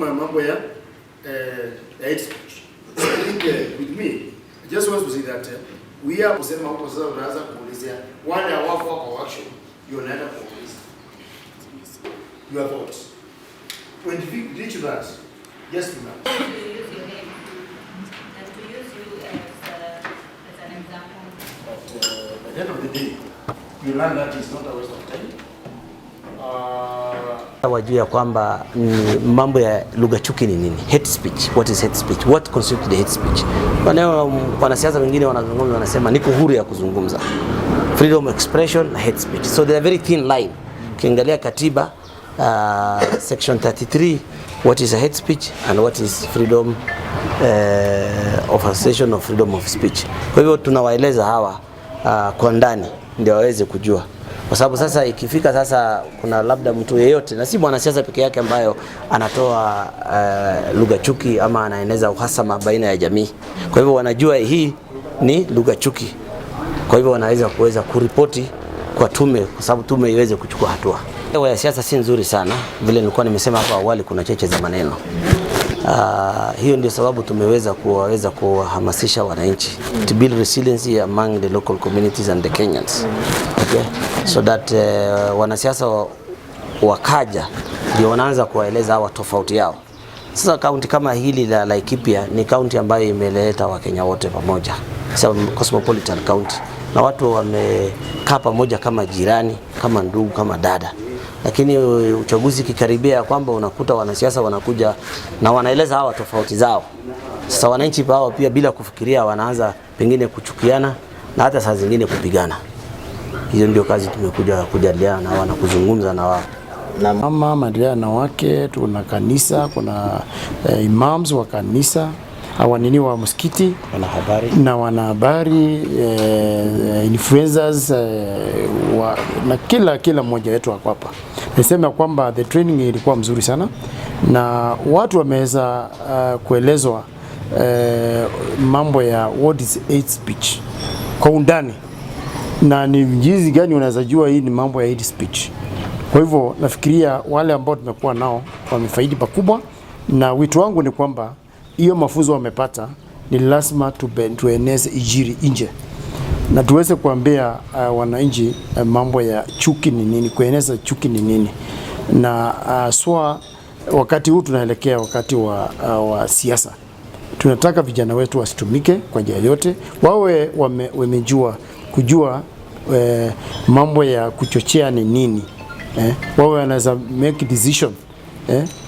kusukuma mambo ya hate speech. So I think with me, I just want to say that we are kusema huko sasa unaanza kuulizia wale hawako kwa workshop ndio unaenda kuuliza your thoughts. When you reach that, just do that. To use your name and to use you as an example. But at the end of the day, you learn that it's not a waste of time. Wajue ya kwamba ni mambo ya lugha chuki ni nini, hate speech. What is hate speech? What constitutes the hate speech? Wanasiasa wengine wanazungumza, wanasema niko huru ya kuzungumza, freedom of expression na hate speech, so they are very thin line. Ukiangalia katiba, section 33, what is a hate speech and what is freedom of association or freedom of speech. Kwa hivyo tunawaeleza hawa kwa ndani ndio waweze kujua, kwa sababu sasa ikifika sasa kuna labda mtu yeyote na si mwanasiasa peke yake ambayo anatoa lugha chuki ama anaeneza uhasama baina ya jamii. Kwa hivyo wanajua hii ni lugha chuki, kwa hivyo wanaweza kuweza kuripoti kwa tume, kwa sababu tume iweze kuchukua hatua. Hewa ya siasa si nzuri sana, vile nilikuwa nimesema hapo awali, kuna cheche za maneno. Hiyo ndio sababu tumeweza kuwaweza kuwahamasisha wananchi to build resiliency among the local communities and the Kenyans. Okay? So that wanasiasa wakaja ndio wanaanza kuwaeleza hawa tofauti yao. Sasa kaunti kama hili la Laikipia ni kaunti ambayo imeleta Wakenya wote pamoja. Sasa cosmopolitan county, na watu wamekaa pamoja kama jirani, kama ndugu, kama dada, lakini uchaguzi ikikaribia, kwamba unakuta wanasiasa wanakuja na wanaeleza hawa tofauti zao. Sasa wananchi hao pia bila kufikiria wanaanza pengine kuchukiana na hata saa zingine kupigana. Hiyo ndio kazi tumekuja kujadiliana na wao na kuzungumza na wao. Na mama maendeleo ya wanawake, tuna kanisa, kuna imams wa kanisa awanini wa msikiti Wanahabari. Na wanahabari, influencers, na kila mmoja wetu wako hapa. Niseme kwamba the training ilikuwa mzuri sana na watu wameweza kuelezwa mambo ya what is hate speech kwa undani na ni jinsi gani unaweza jua hii ni mambo ya hate speech. Kwa hivyo nafikiria wale ambao tumekuwa nao wamefaidi pakubwa, na wito wangu ni kwamba hiyo mafunzo wamepata ni lazima tueneze injili nje na tuweze kuambia wananchi mambo ya chuki ni nini, kueneza chuki ni nini, na swa wakati huu tunaelekea wakati wa siasa. Tunataka vijana wetu wasitumike kwa njia yote, wawe wamejua kujua mambo ya kuchochea ni nini, wawe wanaweza make decision,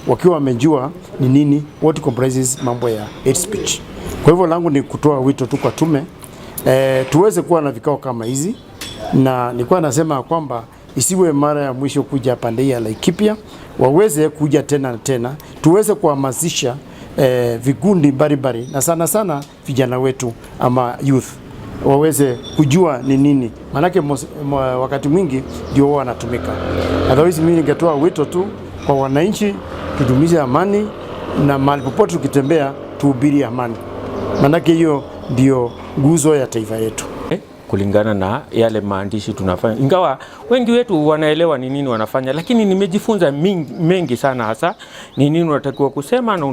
wakiwa wamejua ni nini, what comprises mambo ya hate speech. Kwa hivyo langu ni kutoa wito tu kwa tume, tuweze kuwa na vikao kama hizi, na nilikuwa nasema kwamba isiwe mara ya mwisho kuja pande hii ya Laikipia, waweze kuja tena na tena, tuweze kuhamasisha vikundi mbalimbali na sana sana vijana wetu ama youth waweze kujua ni nini, maanake wakati mwingi ndio wao wanatumika. Otherwise mimi ningetoa wito tu kwa wananchi, tudumishe amani na mahali popote tukitembea tuhubiri amani, maanake hiyo ndio nguzo ya taifa yetu. Kulingana na yale maandishi tunafanya, ingawa wengi wetu wanaelewa ni nini wanafanya, lakini nimejifunza mengi sana, hasa ni nini unatakiwa kusema na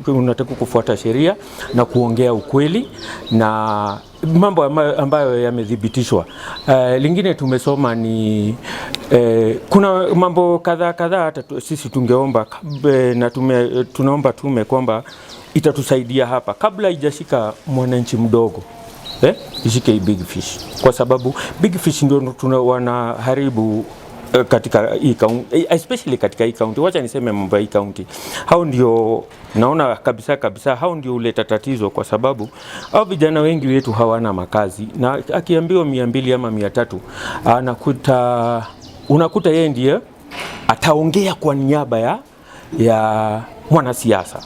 unatakiwa kufuata sheria na kuongea ukweli na mambo ambayo yamethibitishwa. Lingine tumesoma ni kuna mambo kadhaa kadhaa hata sisi tungeomba na tunaomba tume kwamba itatusaidia hapa kabla haijashika mwananchi mdogo, ishike hii big fish, kwa sababu big fish ndio wanaharibu katika hii county, especially katika hii county. Wacha niseme mambo ya hii county, hao ndio naona kabisa kabisa, hao ndio huleta tatizo, kwa sababu hao vijana wengi wetu hawana makazi, na akiambiwa 200 ama 300 unakuta yeye ndiye ataongea kwa niaba ya mwanasiasa.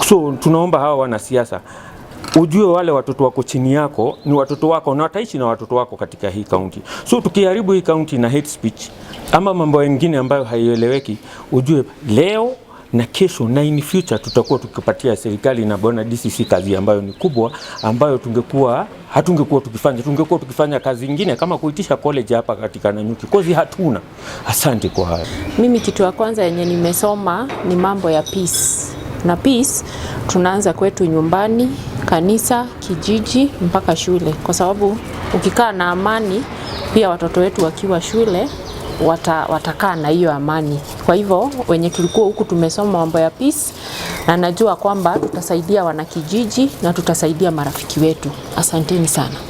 So tunaomba hawa wanasiasa, ujue wale watoto wako chini yako ni watoto wako na wataishi na watoto wako katika hii county. So tukiharibu hii county na hate speech ama mambo mengine ambayo haieleweki, ujue leo na kesho na in future tutakuwa tukipatia serikali na bwana DCC kazi ambayo ni kubwa, ambayo tungekuwa hatungekuwa tukifanya, tungekuwa tukifanya kazi ingine kama kuitisha college hapa katika Nanyuki, kozi hatuna. Asante kwa hayo. Mimi kitu ya kwanza yenye nimesoma ni mambo ya peace. Na peace tunaanza kwetu nyumbani, kanisa, kijiji mpaka shule, kwa sababu ukikaa na amani, pia watoto wetu wakiwa shule watakaa na hiyo amani. Kwa hivyo wenye tulikuwa huku tumesoma mambo ya peace, na najua kwamba tutasaidia wanakijiji na tutasaidia marafiki wetu. Asanteni sana.